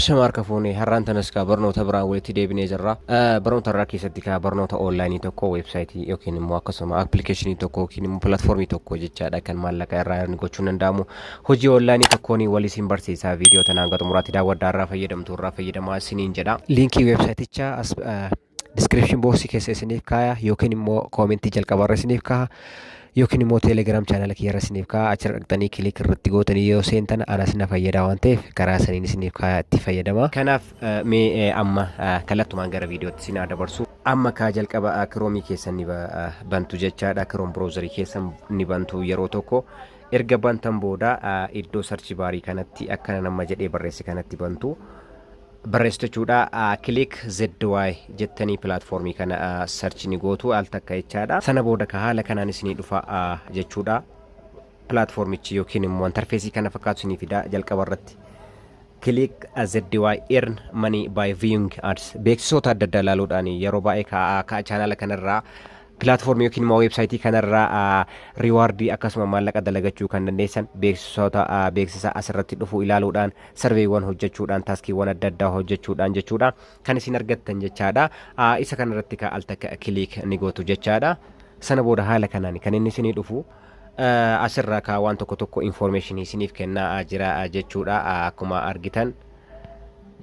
Ashama harka fuunee, har'aan tanas kaa barnoota biraan walitti deebinee jirra. Barnoota irraa keessatti kaa barnoota onlaayinii tokko, weebsaayitii yookiin immoo akkasuma appilikeeshinii tokko yookiin immoo pilaatfoormii tokko jechaadha, kan maallaqa irraa earn gochuun danda'amu, hojii onlaayinii tokkoon wal isin barsiisa. Viidiyoo tanaan hanga xumuraatti daawwadhaa, irraa fayyadamtu, irraa fayyadamaa isiniin jedha. Liinkii weebsaayitichaa as description box keessa isiniif kaaya, yookiin immoo koomentii jalqabarra isiniif kaa'a, yookiin immoo Telegram chaanala kiyyarra isiniif kaa'a. Achirra dhaqxanii click irratti gootanii yoo seentan anas na fayyada waan ta'eef karaa saniin isiniif kaa'a, itti fayyadama. Kanaaf mee amma kallattumaan gara viidiyootti isin haa dabarsu. Amma kaa jalqaba Chrome keessan ni bantu jechaadha. Chrome browserii keessan ni bantu yeroo tokko. Erga bantan booda iddoo search baarii kanatti akkana nama jedhee barreesse kanatti bantu. Barreessitu jechuudha. Click ZY jettanii pilaatfoormii kana search ni gootu al takka jechaadha. Sana booda ka haala kanaan isinii dhufa jechuudha. Pilaatfoormichi yookiin immoo interfeesii kana fakkaatu isinii fida jalqaba irratti. Click ZY, earn money by viewing ads, beeksisoota adda addaa ilaaluudhaan yeroo baay'ee ka chaanala kanarraa, pilaatfoormii yookiin immoo weebsaayitii kanarraa riiwaardii akkasuma maallaqa dalagachuu kan dandeessan beeksisoota, beeksisa asirratti dhufu ilaaluudhaan, sarveewwan hojjechuudhaan, taaskiiwwan adda addaa hojjechuudhaan jechuudha kan isin argattan jechaadha. Isa kanarratti ka al takka click ni gootu jechaadha. Sana booda haala kanaan kan inni isinii dhufu asirraa kaa waan tokko tokko infoormeeshinii isiniif kennaa jira jechuudha. Akkuma argitan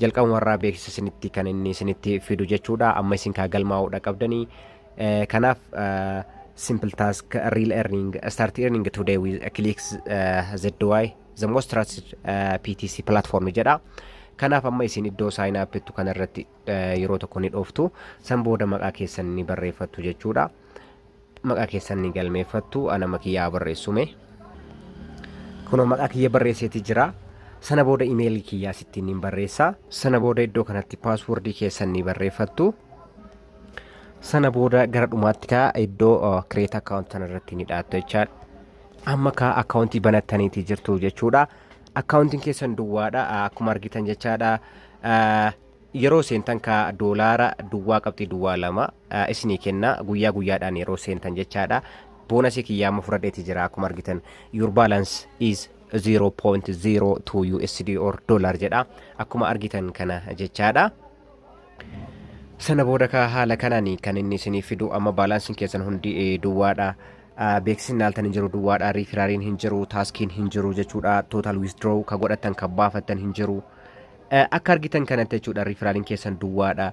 jalqabumarraa beeksisa isinitti kan inni isinitti fidu jechuudha. Amma isin kaa galmaa'uudha qabdanii. Kanaaf simple task, real earning, start earning today with Clicks ZY, the most trusted PTC platform jedha. Kanaaf amma isin iddoo sign up jettu kanarratti yeroo tokko ni dhooftu. San booda maqaa keessan ni barreeffattu jechuudha. Maqaa keessan ni galmeeffattu. Ana kiyyaa barreessume. Kunoo maqaa kiyya barreesseeti jira. Sana booda imeelii kiyyaa sittiin ni barreessa. Sana booda iddoo kanatti paaswordii keessan ni barreeffattu. Sana booda gara dhumaatti kaa iddoo create account sanarratti ni dhaattu jechaadha. Amma kaa akkaawuntii banattaniiti jirtu jechuudha. Akkaawuntiin keessan duwwaadha akkuma argitan jechaadha. Yeroo seentan kaa doolaara 0.02 isinii kenna guyyaa guyyaadhaan yeroo seentan jechaadha. Boonasii kiyyaa amma fudhadheeti jira akkuma argitan. Your balance is 0.02 USD or dollar jedha. Akkuma argitan kana jechaadha. Sana booda kaa haala kanaan kan inni isinii fidu, amma baalaansiin keessan hundi duwwaadha. Beeksisni ilaaltan hin jiru, duwwaadha. Riifiraariin hin jiru, taaskiin hin jiru jechuudha. Total withdraw ka godhatan, kan baafattan hin jiru. Akka argitan kanatti jechuudha, riifiraariin keessan duwwaadha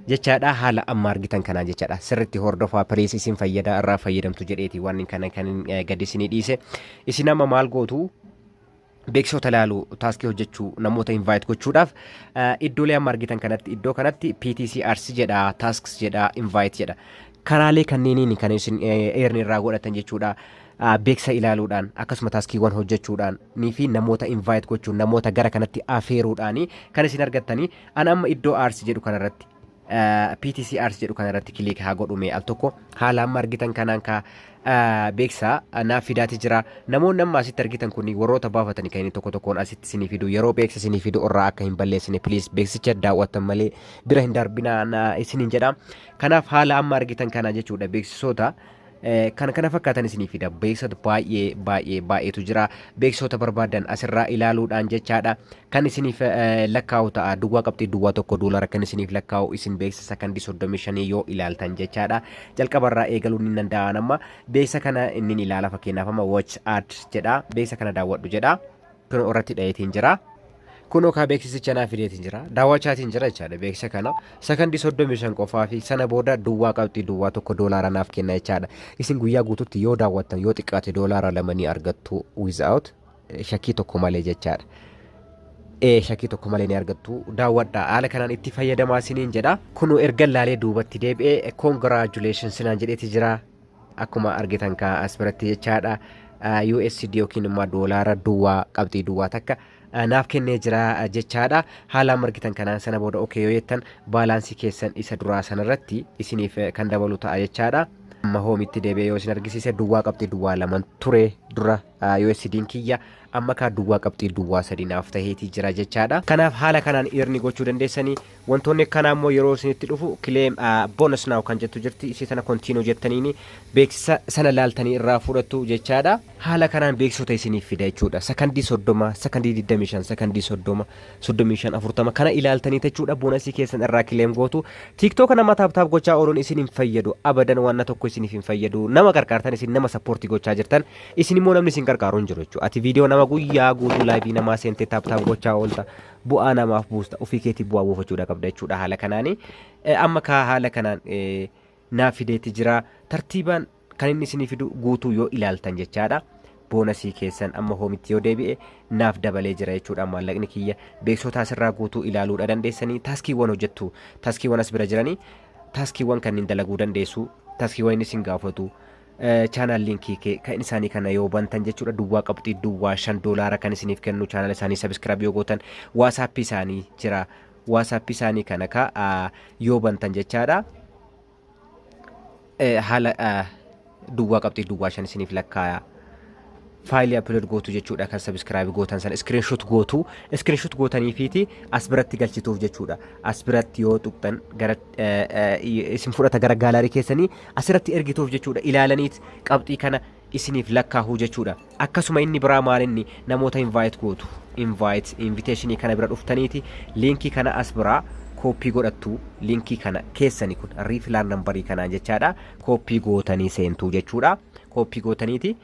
jechaadha, haala amma argitan kanaan jechaadha. Sirriitti hordofaa please, isin fayyada, irraa fayyadamtu jedheeti waan kana kan gadi isinii dhiise. Isin amma maal gootu? Beeksisoota ilaaluu, taaskii hojjechuu, namoota invite gochuudhaaf iddoolee amma argitan kanatti, iddoo kanatti PTC ads jedha, tasks jedha, invite jedha. Karaalee kanneeniin kan isin earn irraa godhatan jechuudha. Beeksisa ilaaluudhaan, akkasuma taaskiiwwan hojjechuudhaan nii fi namoota invite gochuun, namoota gara kanatti afeeruudhaan kan isin argattanii. Ana amma iddoo ads jedhu kanarratti, PTC ads jedhu kanarratti click haa godhume al tokko. Haala amma argitan kanaan ka beeksisa naaf fidaati jira. Namoonni amma asitti argitan kun warroota baafatanii kan inni tokko tokkoon asitti isinii fidu. Yeroo beeksisa isinii fidu irraa akka hin balleessine please, beeksicha daawwattan malee bira hin darbinaa isiniin jedha. Kanaaf haala amma argitan kana jechuudha, beeksisoota kan kana fakkaatan isinii fida. Beeksisa baay'ee baay'ee baay'eetu jira. Beeksisoota barbaadan asirraa ilaaluudhaan jechaadha kan isiniif lakkaa'u ta'a. 0.01 doolara kan isiniif lakkaa'u isin beeksisa sakandii 35 yoo ilaaltan jechaadha. Jalqabarraa eegaluun ni danda'an. Amma beeksisa kana inni ilaala, fakkeenyaaf amma watch ad jedha, beeksisa kana daawwadhu jedha. Kun irratti dhaheetiin jira. Kunoo kaa beeksisicha naa fideetiin jira. Daawwachaatiin jira jechaadha beeksisa kana. Sakandii 35 qofaa fi sana booda 0.01 doolaara naaf kenna jechaadha. Isin guyyaa guututti yoo daawwattan yoo xiqqaate doolaara 2 ni argattu without shakkii tokko malee jechaadha. Ee, shakkii tokko malee ni argattu. Daawwadha, haala kanaan itti fayyadamaa isiniin jedha. Kunoo erga laalee duubatti deebi'ee congratulations naan jedheeti jira. Akkuma argitan kaa as biratti jechaadha. USD yookiin immoo doolaara 0.01 naaf kennee jira jechaadha. Haala amma argitan kanaan sana booda okay yoo jettan baalaansii keessan isa duraa sanarratti isiniif kan dabalu ta'a jechaadha. Amma hoomitti deebi'ee yoo isin argisiise 0.02 ture dura USD'n kiyya. Amma kaa 0.03 naaf taheetii jira jechaadha. Kanaaf haala kanaan earn gochuu dandeessanii. Wantoonni akkanaa immoo yeroo isinitti dhufu "Claim bonus now" kan jettu jirti. Isii tana "Continue" jettaniini beeksisa sana laaltanii irraa fudhattu jechaadha. Haala kanaan beeksisoota isiniif fida jechuudha. Sakandii 30, sakandii 25, sakandii 30, 35, 40 kana ilaaltanii jechuudha, bonusii keessan irraa claim gootu. TikTok nama tap tap gochaa ooluun isin hin fayyadu. Abadan waan tokko isiniif hin fayyadu. Nama qarqaartan, isin nama support gochaa jirtan, isin immoo namni isin qarqaaru hin jiru jechuudha. Ati viidiyoo nama guyyaa guutuu live namaa seentee tap tap gochaa oolta. Bu'aa namaaf buusta, ofii keetii bu'aa buufachuudha qabda jechuudha haala kanaani. Amma kaa haala kanaan naaf fideetti jira. Tartiibaan kan inni isinii fidu guutuu yoo ilaaltan jechaadha. Bonusii keessan amma homeitti yoo deebi'e naaf dabalee jira jechuudha maallaqni kiyya. Beeksota asirraa guutuu ilaaluudha dandeessanii. Taskiiwwan hojjettu, taskiiwwan as bira jiranii, taskiiwwan kanneen dalaguu dandeessu, taskiiwwan inni isin gaafatu. Channel linkii kan isaanii kana yoo bantan jechuudha, 0.05 doolaara kan isiniif kennu channel isaanii subscribe yoo gootan. WhatsAppii isaanii jira, WhatsAppii isaanii kana ka yoo bantan jechaadha, haala 0.05 isiniif lakkaaya. Faayilii upload gootu jechuudha, kan subscribe gootan sana screenshot gootu, screenshot gootanii fiiti as biratti galchituuf jechuudha. As biratti yoo tuqxan gara isin fudhata, gara gallery keessanii asirratti ergituuf jechuudha. Ilaalaniit qabxii kana isiniif lakkaahuu jechuudha. Akkasuma inni biraa maalinni namoota invite gootu, invite invitationii kana bira dhuftaniiti linkii kana as biraa copy godhattu. Linkii kana keessani kun referral numberii kanaan jechaadha, copy gootanii seentuu jechuudha. Copy gootaniiti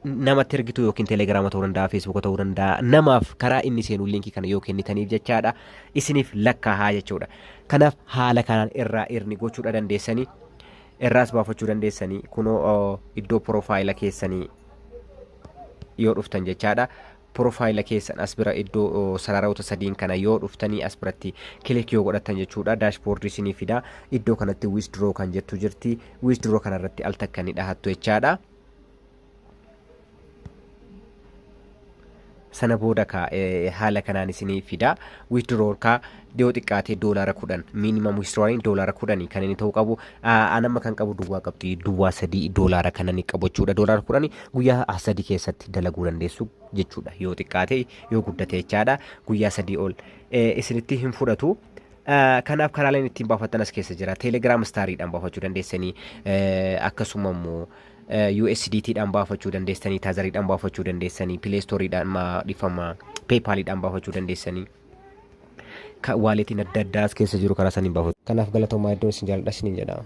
namatti ergitu, yookiin Telegrama ta'uu danda'a, Facebooka ta'uu danda'a, namaaf karaa inni seenu linkii kana yoo kennitaniif jechaadha, isiniif lakkaahaa jechuudha. Kanaaf haala kanaan irraa earn gochuudha dandeessanii, irraas baafachuu dandeessanii. Kunoo iddoo profile keessanii yoo dhuftan jechaadha, profile keessan as bira iddoo sararoota sadiin kana yoo dhuftanii as biratti click yoo godhatan jechuudha, dashboardii isinii fida. Iddoo kanatti "Withdraw" kan jettu jirti. Withdraw kanarratti al takka ni dhahattu jechaadha. Sana booda ka haala kanaan isinii fida. Withdraw ka yoo xiqqaate $10, minimum withdrawing $10 kan inni ta'uu qabu. Anamma kan qabu 0.03 doolaara kan inni qabu jechuudha. $10 guyyaa 3 keessatti dalaguu dandeessu jechuudha yoo xiqqaate. Yoo guddate jechaadha, guyyaa 3 ol isinitti hin fudhatu. Kanaaf karaaleen ittiin baafattan as keessa jira. Telegram stariidhaan baafachuu dandeessanii, akkasuma immoo USDT dhaan baafachuu dandeessanii, Tetheriidhaan baafachuu dandeessanii, Play Storeiidhaan, dhifama, PayPaliidhaan baafachuu dandeessanii. Walletiin adda addaa as keessa jiru, karaa saniin baafatu. Kanaaf galatoomaa, iddoon isin jaalladha isiniin jedha.